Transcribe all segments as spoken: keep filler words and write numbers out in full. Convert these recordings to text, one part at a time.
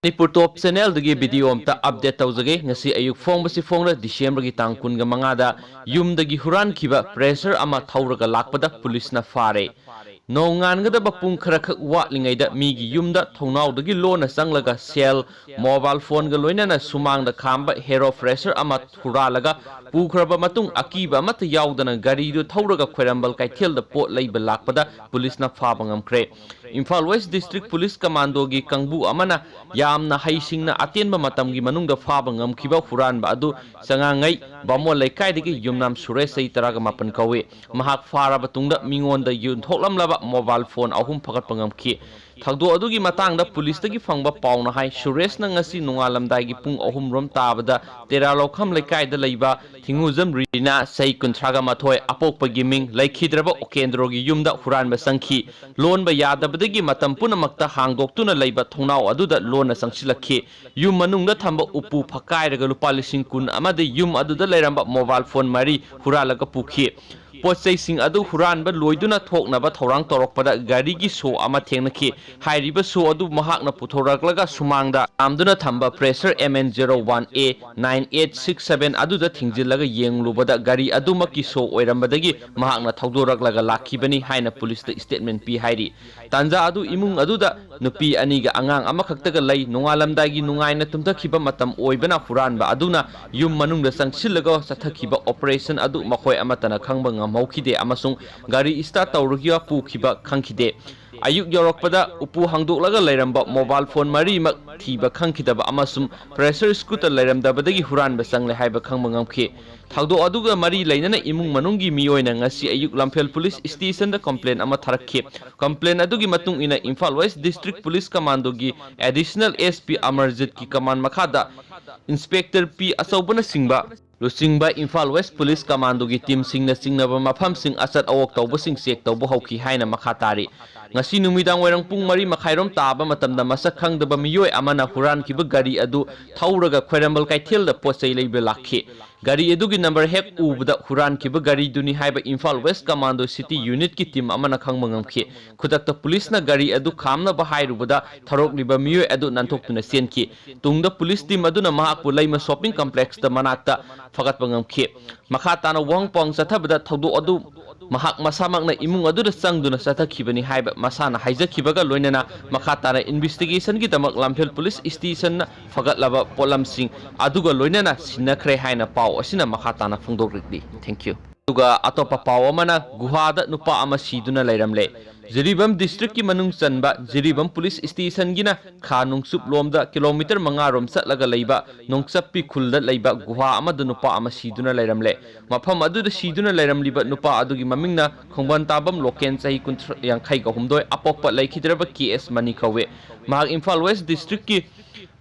ꯃꯅꯤꯄꯨꯔ ꯇꯣꯞ ꯆꯦꯅꯦꯜꯗꯒꯤ video ꯑꯝꯇ update ꯇꯧꯖꯒꯦ꯫ ꯉꯁꯤ ꯑꯌꯨꯛ ꯐꯣꯡꯕꯁꯤ ꯐꯣꯡꯂ ꯗꯤꯁꯦꯝꯕꯔꯒꯤ ꯇꯥꯡ ꯀꯨꯟꯒ ꯃꯉꯥꯗ ꯌꯨꯝꯗꯒꯤ ꯍꯨꯔꯥꯟꯈꯤꯕ ꯄ꯭ꯔꯦꯁꯔ ꯑꯃ ꯊꯧꯔꯒ ꯂꯥꯛꯄꯗ ꯄꯨꯂꯤꯁꯅ ꯐꯥꯔꯦ꯫ ꯅꯣꯡꯉꯥꯟꯒꯗꯕ ꯄꯨꯡ ꯈꯔꯈꯛ ꯋꯥꯠꯂꯤꯉꯩꯗ ꯃꯤꯒꯤ ꯌꯨꯝꯗ ꯊꯣꯡꯅꯥꯎꯗꯒꯤ ꯂꯣꯟꯅ ꯆꯪꯂꯒ ꯁꯦꯜ, ꯃꯣꯕꯥꯏꯜ ꯐꯣꯟꯒ ꯂꯣꯏꯅꯅ ꯁꯨꯃꯥꯡꯗ ꯈꯥꯝꯕ ꯍꯦꯔꯣ ꯄ꯭ꯔꯦꯁꯔ ꯑꯃ ꯍꯨꯔꯥꯜꯂꯒ ꯄꯨꯈ꯭ꯔꯕ ꯃꯇꯨꯡ ꯑꯀꯤꯕ ꯑꯃꯠꯇ ꯌꯥꯎꯗꯅ ꯒꯥꯔꯤꯗꯨ ꯊꯧꯔꯒ ꯈ꯭ꯋꯥꯏꯔꯝꯕꯟ ꯀꯩꯊꯦꯜꯗ ꯄꯣꯠ ꯂꯩꯕ ꯂꯥꯛꯄꯗ ꯄꯨꯂꯤꯁꯅ ꯐꯥꯕ ꯉꯝꯈ꯭ꯔꯦ꯫ ꯏꯝꯐꯥꯜ ꯋꯦꯁ ꯗꯤꯁꯇ꯭ꯔꯤꯛ ꯄꯨꯂꯤꯁ ꯀꯃꯥꯟꯗꯣꯒꯤ ꯀꯥꯡꯕꯨ ꯑꯃꯅ ꯌꯥꯝꯅ ꯍꯩꯁꯤꯡꯅ ꯑꯇꯦꯟꯕ ꯃꯇꯝꯒꯤ ꯃꯅꯨꯡꯗ ꯐꯥꯕ ꯉꯝꯈꯤꯕ ꯍꯨꯔꯥꯟꯕ ꯑꯗꯨ ꯆꯉꯥꯡꯉꯩ ꯕꯥꯃꯣꯟ ꯂꯩꯀꯥꯏꯗꯒꯤ ꯌꯨꯝꯅꯥꯝ ꯁꯨꯔꯦꯁ, ꯆꯍꯤ ꯇꯔꯥꯒ ꯃꯥꯄꯟ ꯀꯧꯏ꯫ ꯃꯍꯥꯛ ꯐꯥꯔꯕ ꯇꯨꯡꯗ ꯃꯤꯉꯣꯟꯗ ꯌꯣꯟꯊꯣꯛꯂꯝꯂꯕ ꯃꯣꯕꯥꯏꯜ ꯐꯣꯟ ꯑꯍꯨꯝ ꯐꯒꯠꯄ ꯉꯝꯈꯤ꯫ ꯊꯧꯗꯣꯛ ꯑꯗꯨꯒꯤ ꯃꯇꯥꯡꯗ ꯄꯨꯂꯤꯁꯇꯒꯤ ꯐꯪꯕ ꯄꯥꯎꯅ ꯍꯥꯏ, ꯁꯨꯔꯦꯁꯅ ꯉꯁꯤ ꯅꯣꯡꯉꯥꯜꯂꯝꯗꯥꯏꯒꯤ ꯄꯨꯡ ꯑꯍꯨꯝ ꯔꯣꯝ ꯇꯥꯕꯗ ꯇꯦꯔꯥ ꯂꯧꯈꯝ ꯂꯩꯀꯥꯏꯗ ꯂꯩꯕ ꯊꯤꯡꯉꯨꯖꯝ ꯔꯤꯅꯥ, ꯆꯍꯤ ꯀꯨꯟꯊ꯭ꯔꯥꯒ ꯃꯥꯊꯣꯏ, ꯑꯄꯣꯛꯄꯒꯤ ꯃꯤꯡ ꯂꯩꯈꯤꯗ꯭ꯔꯕ ꯎꯀꯦꯟꯗ꯭ꯔꯣꯒꯤ ꯌꯨꯝꯗ ꯍꯨꯔꯥꯟꯕ ꯆꯪꯈꯤ꯫ ꯂꯣꯟꯕ ꯌꯥꯗꯕꯗꯒꯤ ꯃꯇꯝ ꯄꯨꯝꯅꯃꯛꯇ ꯍꯥꯡꯗꯣꯛꯇꯨꯅ ꯂꯩꯕ ꯊꯣꯡꯅꯥꯎ ꯑꯗꯨꯗ ꯂꯣꯟꯅ ꯆꯪꯁꯤꯜꯂꯛꯈꯤ꯫ ꯌꯨꯝ ꯃꯅꯨꯡꯗ ꯊꯝꯕ ꯎꯄꯨ ꯐꯛꯀꯥꯏꯔꯒ ꯂꯨꯄꯥ ꯂꯤꯁꯤꯡ ꯀꯨꯟ ꯑꯃꯗꯤ ꯌꯨꯝ ꯑꯗꯨꯗ ꯂꯩꯔꯝꯕ ꯃꯣꯕꯥꯏꯜ ꯐꯣꯟ ꯃꯔꯤ ꯍꯨꯔꯥꯜꯂꯒ ꯄꯨꯈꯤ꯫ ꯄꯣꯠ ꯆꯩꯁꯤꯡ ꯑꯗꯨ ꯍꯨꯔꯥꯟꯕ ꯂꯣꯏꯗꯨꯅ ꯊꯣꯛꯅꯕ ꯊꯧꯔꯥꯡ ꯇꯧꯔꯛꯄꯗ ꯒꯥꯔꯤꯒꯤ ꯁꯣ ꯑꯃ ꯊꯦꯡꯅꯈꯤ꯫ ꯍꯥꯏꯔꯤꯕ ꯁꯣ ꯑꯗꯨ ꯃꯍꯥꯛꯅ ꯄꯨꯊꯣꯔꯛꯂꯒ ꯁꯨꯃꯥꯡꯗ ꯈꯥꯝꯗꯨꯅ ꯊꯝꯕ pressure M N zero one A nine eight six seven ꯑꯗꯨꯗ ꯊꯤꯡꯖꯤꯜꯂꯒ ꯌꯦꯡꯂꯨꯕꯗ ꯒꯥꯔꯤ ꯑꯗꯨꯃꯛꯀꯤ ꯁꯣ ꯑꯣꯏꯔꯝꯕꯗꯒꯤ ꯃꯍꯥꯛꯅ ꯊꯧꯗꯣꯔꯛꯂꯒ ꯂꯥꯛꯈꯤꯕꯅꯤ ꯍꯥꯏꯅ ꯄꯨꯂꯤꯁꯇ ꯁ꯭ꯇꯦꯠꯃꯦꯟ ꯄꯤ ꯍꯥꯏꯔꯤ꯫ ꯇꯥꯟꯖꯥ ꯑꯗꯨ ꯏꯃꯨꯡ ꯑꯗꯨꯗ ꯅꯨꯄꯤ ꯑꯅꯤꯒ ꯑꯉꯥꯡ ꯑꯃꯈꯛꯇꯒ ꯂꯩ꯫ ꯅꯣꯡꯉꯥꯜꯂꯝꯗꯥꯏꯒꯤ ꯅꯨꯡꯉꯥꯏꯅ ꯇꯨꯝꯊꯈꯤꯕ ꯃꯇꯝ ꯑꯣꯏꯕꯅ ꯍꯨꯔꯥꯟꯕ ꯑꯗꯨꯅ ꯌꯨꯝ ꯃꯅꯨꯡꯗ ꯆꯪꯁꯤꯜꯂꯒ ꯆꯠꯊꯈꯤꯕ ꯑꯣꯄꯔꯦꯁꯟ ꯑꯗꯨ ꯃꯈꯣꯏ ꯑꯃꯠꯇꯅ ꯈꯪꯕ ꯉꯝꯍꯧꯈꯤꯗꯦ ꯑꯃꯁꯨꯡ ꯒꯥꯔꯤ ꯁ꯭ꯇꯥꯔꯠ ꯇꯧꯔꯒ ꯄꯨꯈꯤꯕ ꯈꯪꯈꯤꯗꯦ꯫ ꯑꯌꯨꯛ ꯌꯧꯔꯛꯄꯗ ꯎꯄꯨ ꯍꯥꯡꯗꯣꯛꯂꯒ ꯂꯩꯔꯝꯕ ꯃꯣꯕꯥꯏꯜ ꯐꯣꯟ ꯃꯔꯤꯃꯛ ꯊꯤꯕ ꯈꯪꯈꯤꯗꯕ ꯑꯃꯁꯨꯡ ꯄ꯭ꯔꯦꯁꯔ ꯁ꯭ꯀꯨꯇꯔ ꯂꯩꯔꯝꯗꯕꯗꯒꯤ ꯍꯨꯔꯥꯟꯕ ꯆꯪꯂꯦ ꯍꯥꯏꯕ ꯈꯪꯕ ꯉꯝꯈꯤ꯫ ꯊꯧꯗꯣꯛ ꯑꯗꯨꯒ ꯃꯔꯤ ꯂꯩꯅꯅ ꯏꯃꯨꯡ ꯃꯅꯨꯡꯒꯤ ꯃꯤꯑꯣꯏꯅ ꯉꯁꯤ ꯑꯌꯨꯛ ꯂꯝꯐꯦꯜ ꯄꯨꯂꯤꯁ ꯁ꯭ꯇꯦꯁꯟꯗ ꯀꯝꯄ꯭ꯂꯦꯟ ꯑꯃ ꯊꯥꯔꯛꯈꯤ꯫ ꯀꯝꯄ꯭ꯂꯦꯟ ꯑꯗꯨꯒꯤ ꯃꯇꯨꯡ ꯏꯟꯅ ꯏꯝꯐꯥꯜ ꯋꯦꯁ ꯗꯤꯁꯇ꯭ꯔꯤꯛ ꯄꯨꯂꯤꯁ ꯀꯃꯥꯟꯗꯣꯒꯤ ꯑꯦꯗꯤꯁꯅꯦꯜ ꯑꯦꯁ ꯄꯤ ꯑꯃꯔꯖꯤꯠꯀꯤ ꯀꯃꯥꯟ ꯃꯈꯥꯗ ꯏꯟꯁꯄꯦꯛꯇꯔ ꯄꯤ ꯑꯆꯧꯕꯅꯆꯤꯡꯕ ꯂꯨꯆꯤꯡꯕ ꯏꯝꯐꯥꯜ ꯋꯦꯁ ꯄꯨꯂꯤꯁ ꯀꯃꯥꯟꯗꯣꯒꯤ ꯇꯤꯝꯁꯤꯡꯅ ꯆꯤꯡꯅꯕ ꯃꯐꯝꯁꯤꯡ ꯑꯆꯠ ꯑꯋꯣꯛ ꯇꯧꯕꯁꯤꯡ ꯆꯦꯛ ꯇꯧꯕ ꯍꯧꯈꯤ ꯍꯥꯏꯅ ꯃꯈꯥ ꯇꯥꯔꯤ꯫ ꯉꯁꯤ ꯅꯨꯃꯤꯗꯥꯡ ꯋꯥꯏꯔꯝ ꯄꯨꯡ ꯃꯔꯤ ꯃꯈꯥꯏꯔꯣꯝ ꯇꯥꯕ ꯃꯇꯝꯗ ꯃꯁꯛ ꯈꯪꯗꯕ ꯃꯤꯑꯣꯏ ꯑꯃꯅ ꯍꯨꯔꯥꯟꯈꯤꯕ ꯒꯥꯔꯤ ꯑꯗꯨ ꯊꯧꯔꯒ ꯈ꯭ꯋꯥꯏꯔꯝꯕꯟ ꯀꯩꯊꯦꯜꯗ ꯄꯣꯠ ꯆꯩ ꯂꯩꯕ ꯂꯥꯛꯈꯤ꯫ ꯒꯥꯔꯤ ꯑꯗꯨꯒꯤ ꯅꯝꯕꯔ ꯍꯦꯛ ꯎꯕꯗ ꯍꯨꯔꯥꯟꯈꯤꯕ ꯒꯥꯔꯤꯗꯨꯅꯤ ꯍꯥꯏꯕ ꯏꯝꯐꯥꯜ ꯋꯦꯁ ꯀꯃꯥꯟꯗꯣ ꯁꯤꯇꯤ ꯌꯨꯅꯤꯠꯀꯤ ꯇꯤꯝ ꯑꯃꯅ ꯈꯪꯕ ꯉꯝꯈꯤ꯫ ꯈꯨꯗꯛꯇ ꯄꯨꯂꯤꯁꯅ ꯒꯥꯔꯤ ꯑꯗꯨ ꯈꯥꯝꯅꯕ ꯍꯥꯏꯔꯨꯕꯗ ꯊꯧꯔꯣꯛꯂꯤꯕ ꯃꯤꯑꯣꯏ ꯑꯗꯨ ꯅꯥꯟꯊꯣꯛꯇꯨꯅ ꯆꯦꯟꯈꯤ꯫ ꯇꯨꯡꯗ ꯄꯨꯂꯤꯁ ꯇꯤꯝ ꯑꯗꯨꯅ ꯃꯍꯥꯛꯄꯨ ꯂꯩꯃ ꯁꯣꯞꯄꯤꯡ ꯀꯝꯄ꯭ꯂꯦꯛꯁꯇ ꯃꯅꯥꯛꯇ ꯐꯒꯠꯄ ꯉꯝꯈꯤ꯫ ꯃꯈꯥ ꯇꯥꯅ ꯋꯥꯍꯪ ꯄꯥꯎꯍꯪ ꯆꯠꯊꯕꯗ ꯊꯧꯗꯣꯛ ꯑꯗꯨ ꯃꯍꯥꯛ ꯃꯁꯥꯃꯛꯅ ꯏꯃꯨꯡ ꯑꯗꯨꯗ ꯆꯪꯗꯨꯅ ꯆꯠꯊꯈꯤꯕꯅꯤ ꯍꯥꯏꯕ ꯃꯁꯥꯅ ꯍꯥꯏꯖꯈꯤꯕꯒ ꯂꯣꯏꯅꯅ ꯃꯈꯥ ꯇꯥꯅ ꯏꯟꯚꯦꯁꯇꯤꯒꯦꯁꯟꯒꯤꯗꯃꯛ ꯂꯝꯐꯦꯜ ꯄꯨꯂꯤꯁ ꯁ꯭ꯇꯦꯁꯟꯅ ꯐꯒꯠꯂꯕ ꯄꯣꯠꯂꯝꯁꯤꯡ ꯑꯗꯨꯒ ꯂꯣꯏꯅꯅ ꯁꯤꯟꯅꯈ꯭ꯔꯦ ꯍꯥꯏꯅ ꯄꯥꯎ ꯑꯁꯤꯅ ꯃꯈꯥ ꯇꯥꯅ ꯐꯣꯡꯗꯣꯛꯂꯤ꯫ Thank you꯫ ꯑꯗꯨꯒ ꯑꯇꯣꯞꯄ ꯄꯥꯎ ꯑꯃꯅ ꯒꯨꯍꯥꯗ ꯅꯨꯄꯥ ꯑꯃ ꯁꯤꯗꯨꯅ ꯂꯩꯔꯝꯂꯦ꯫ ꯖꯤꯔꯤꯕꯥꯝ ꯗꯤꯁꯇ꯭ꯔꯤꯛꯀꯤ ꯃꯅꯨꯡ ꯆꯟꯕ ꯖꯤꯔꯤꯕꯥꯝ ꯄꯨꯂꯤꯁ ꯁ꯭ꯇꯦꯁꯟꯒꯤꯅ ꯈꯥ ꯅꯣꯡꯆꯨꯞ ꯂꯣꯝꯗ ꯀꯤꯂꯣꯃꯤꯇꯔ ꯃꯉꯥ ꯔꯣꯝ ꯆꯠꯂꯒ ꯂꯩꯕ ꯅꯣꯡꯆꯞꯄꯤ ꯈꯨꯜꯗ ꯂꯩꯕ ꯒꯨꯍꯥ ꯑꯃꯗ ꯅꯨꯄꯥ ꯑꯃ ꯁꯤꯗꯨꯅ ꯂꯩꯔꯝꯂꯦ꯫ ꯃꯐꯝ ꯑꯗꯨꯗ ꯁꯤꯗꯨꯅ ꯂꯩꯔꯝꯂꯤꯕ ꯅꯨꯄꯥ ꯑꯗꯨꯒꯤ ꯃꯃꯤꯡꯅ ꯈꯣꯡꯕꯥꯟ ꯇꯥꯕꯝ ꯂꯣꯀꯦꯟ, ꯆꯍꯤ ꯀꯨꯟꯊ꯭ꯔꯥ, ꯌꯥꯡꯈꯩꯒ ꯍꯨꯝꯗꯣꯏ, ꯑꯄꯣꯛꯄ ꯂꯩꯈꯤꯗ꯭ꯔꯕ ꯀꯦ ꯑꯦꯁ ꯃꯅꯤ ꯀꯧꯏ꯫ ꯃꯍꯥꯛ ꯏꯝꯐꯥꯜ ꯋꯦꯁ ꯗꯤꯁꯇ꯭ꯔꯤꯛꯀꯤ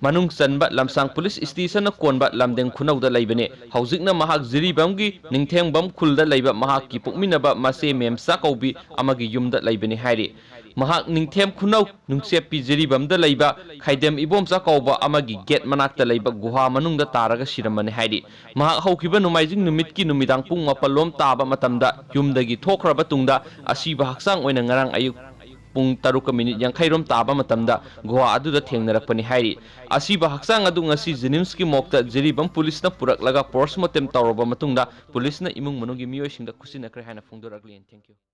ꯃꯅꯨꯡ ꯆꯟꯕ ꯂꯝꯁꯥꯡ ꯄꯨꯂꯤꯁ ꯁ꯭ꯇꯦꯁꯟꯅ ꯀꯣꯟꯕ ꯂꯝꯗꯦꯡ ꯈꯨꯅꯧꯗ ꯂꯩꯕꯅꯤ꯫ ꯍꯧꯖꯤꯛꯅ ꯃꯍꯥꯛ ꯖꯤꯔꯤꯕꯥꯝꯒꯤ ꯅꯤꯡꯊꯦꯡꯕꯝ ꯈꯨꯜꯗ ꯂꯩꯕ ꯃꯍꯥꯛꯀꯤ ꯄꯣꯛꯃꯤꯟꯅꯕ ꯃꯆꯦ ꯃꯦꯝꯆꯥ ꯀꯧꯕꯤ ꯑꯃꯒꯤ ꯌꯨꯝꯗ ꯂꯩꯕꯅꯤ ꯍꯥꯏꯔꯤ꯫ ꯃꯍꯥꯛ ꯅꯤꯡꯊꯦꯝ ꯈꯨꯅꯧ ꯅꯨꯡꯆꯦꯞꯄꯤ ꯖꯤꯔꯤꯕꯥꯝꯗ ꯂꯩꯕ ꯈꯥꯏꯗꯦꯝ ꯏꯕꯣꯝꯆꯥ ꯀꯧꯕ ꯑꯃꯒꯤ ꯒꯦꯠ ꯃꯅꯥꯛꯇ ꯂꯩꯕ ꯒꯨꯍꯥ ꯃꯅꯨꯡꯗ ꯇꯥꯔꯒ ꯁꯤꯔꯝꯕꯅꯤ ꯍꯥꯏꯔꯤ꯫ ꯃꯍꯥꯛ ꯍꯧꯈꯤꯕ ꯅꯣꯡꯃꯥꯏꯖꯤꯡ ꯅꯨꯃꯤꯠꯀꯤ ꯅꯨꯃꯤꯗꯥꯡ ꯄꯨꯡ ꯃꯥꯄꯜ ꯂꯣꯝ ꯇꯥꯕ ꯃꯇꯝꯗ ꯌꯨꯝꯗꯒꯤ ꯊꯣꯛꯈ꯭ꯔꯕ ꯇꯨꯡꯗ ꯑꯁꯤꯕ ꯍꯛꯆꯥꯡ ꯑꯣꯏꯅ ꯉꯔꯥꯡ ꯑꯌꯨꯛ ꯄꯨꯡ ꯇꯔꯨꯛꯀ ꯃꯤꯅꯤꯠ ꯌꯥꯡꯈꯩ ꯔꯣꯝ ꯇꯥꯕ ꯃꯇꯝꯗ ꯒꯨꯍꯥ ꯑꯗꯨꯗ ꯊꯦꯡꯅꯔꯛꯄꯅꯤ ꯍꯥꯏꯔꯤ꯫ ꯑꯁꯤꯕ ꯍꯛꯆꯥꯡ ꯑꯗꯨ ꯉꯁꯤ ꯖꯦꯅꯤꯝꯁꯀꯤ ꯃꯣꯔꯒꯇ ꯖꯤꯔꯤꯕꯥꯝ ꯄꯨꯂꯤꯁꯅ ꯄꯨꯔꯛꯂꯒ ꯄꯣꯁꯃꯣꯔꯇꯦꯝ ꯇꯧꯔꯕ ꯃꯇꯨꯡꯗ ꯄꯨꯂꯤꯁꯅ ꯏꯃꯨꯡ ꯃꯅꯨꯡꯒꯤ ꯃꯤꯑꯣꯏꯁꯤꯡꯗ ꯈꯨꯠꯁꯤꯟꯅꯈ꯭ꯔꯦ ꯍꯥꯏꯅ ꯐꯣꯡꯗꯣꯔꯛꯂꯤ꯫ Thank you꯫